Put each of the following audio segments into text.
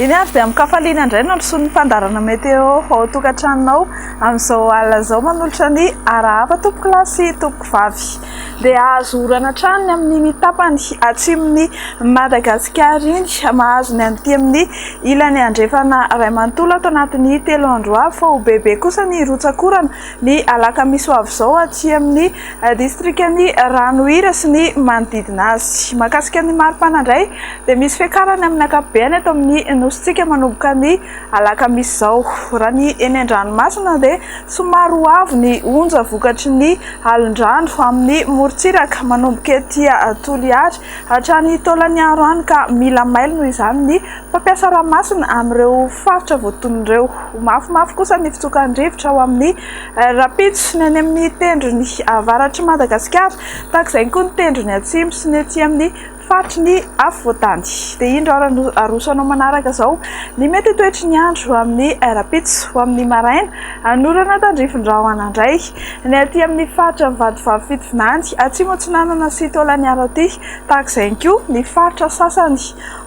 Iny ary dia amin-kafaliana indray no androsoan'ny fandaharana météo ao an-tokantranonao amin'izao alina izao manolotra ny arahaba tompokolahy sy tompokovavy. Dia hahazo orana hatrany amin'iny tapany atsimon'i Madagasikara iny, mahazo ny aty amin'ny ilany andrefana iray manontolo ato anatin'ny 3 andro avy fa ho bebe kosa ny rotsak'orana ny alakamisy ho avy izao aty amin'ny distrikan'i Ranohira sy ny manodidina azy. Mahakasika ny maripana indray dia misy fiakarany amin'ny ankapobeny eto amin'ny nosintsika manomboka ny alakamisy izao. Raha ny eny an-dranomasina dia somary ho avo ny onja vokatry ny alon-drano amin'ny morontsiraka manomboka ety Toliary hatrany Taolagnaro any ka mila mailo noho izany ny mpampiasa ranomasina amin'ireo faritra voatonona ireo. Ho mafimafy kosa ny fitsokan'ny rivotra ao amin'ny rahampitso ny any amin'ny tendrony avaratr'i Madagasikara, tahaka izay koa ny tendrony atsimo sy ny ety amin'ny faritry ny afovoantany. Dia indro ary no aroso anao manaraka izao ny mety ho toetry ny andro amin'ny rahampitso ho amin'ny maraina. Hanorana tandrifin-drahona indray ny aty amin'ny faritra Vatovavy Fitovinany, Atsimo Atsinanana sy Taolagnaro aty, tahaka izay ihany koa ny faritra sasany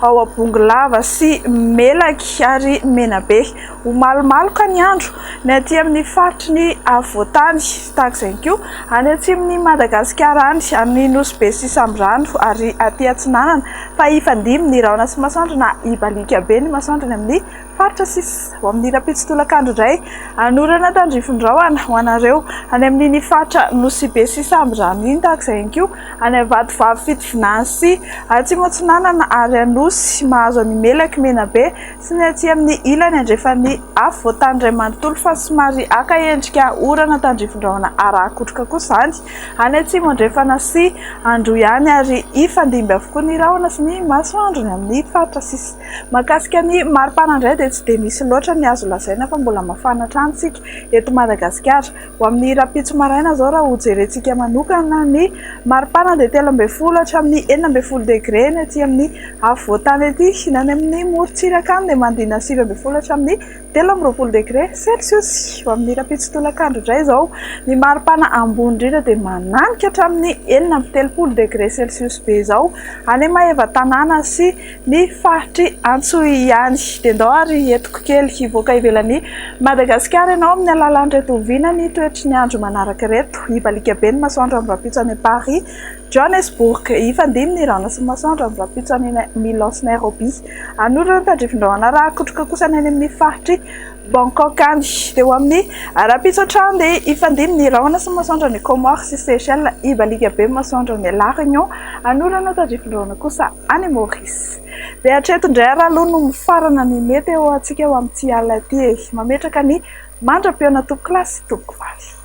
ao Bongolava sy Melaky ary Menabe. Ho malomaloka ny andro ny aty amin'ny faritry ny afovoantany, tahaka izay ihany koa any atsimon'i Madagasikara any, amin'ny Nosy Be sy Sambirano ary aty atsinanana, fa hifandimby ny rahona sy masoandro na hibaliaka be ny masoandro any amin'ny faritra sisa. Ho amin'ny rahampitso tolakandro indray, hanorana tandrifin-drahona ho anareo any amin'iny faritra Nosy Be sy Sambirano iny, tahaka izay ihany koa any Vatovavy Fitovinany sy Atsimo Atsinanana ary Anosy, mahazo an'i Melaky Menabe sy ny aty amin'ny ilany andrefan'ny afovoantany iray manontolo fa somary haka endrika orana tandrifin-drahona araha-kotroka kosa izany any atsimo andrefana sy Androy any ary hifandimby avokoa ny rahona sy ny masoandro ny amin'ny faritra sisa. Mahakasika ny maripana indray dia tsy dia misy loatra ny azo lazaina fa mbola mafana hatrany isika eto Madagasikara. Ho amin'ny rahampitso maraina izao raha hojerentsika manokana ny maripana dia 13 hatramin'ny 16 degre ny aty amin'ny afovoantany aty, ny any amin'ny morontsiraka any dia manodidina 19 hatramin'ny 23 degre celsius. Ho amin'ny rahampitso tolakandro indray izao ny maripana ambony indrindra dia mananika hatramin'ny 36 degre celsius be izao any Maevatanàna sy ny faritr'i Antsohihy ihany. Dia ndao ary entiko kely hivoaka ivelan'i Madagasikara ianao amin'ny alalan'ireto vina ny toetry ny andro manaraka ireto. Hibaliaka be ny masoandro amin'ny rahampitso any Paris, Johannesburg. Hifandimby ny rahona sy ny masoandro amin'ny rahampitso any Milan sy Nairobi. Hanorina ny tandrifin-drahona raha hakotroka kosa ny any amin'ny faritr'i Bangkok any. Dia ho amin'ny rahampitso hatrany dia hifandimby ny rahona sy ny masoandro any Comores sy Seychelles. Hibaliaka be ny masoandro any La Réunion. Hanorana tandrifin-drahona kosa any Maurice. Dia hatreto indray ary aloha no mifarana ny météo antsika ho amin'ity alina ity e. Mametraka ny mandra-pihaona tompokolahy sy tompokovavy.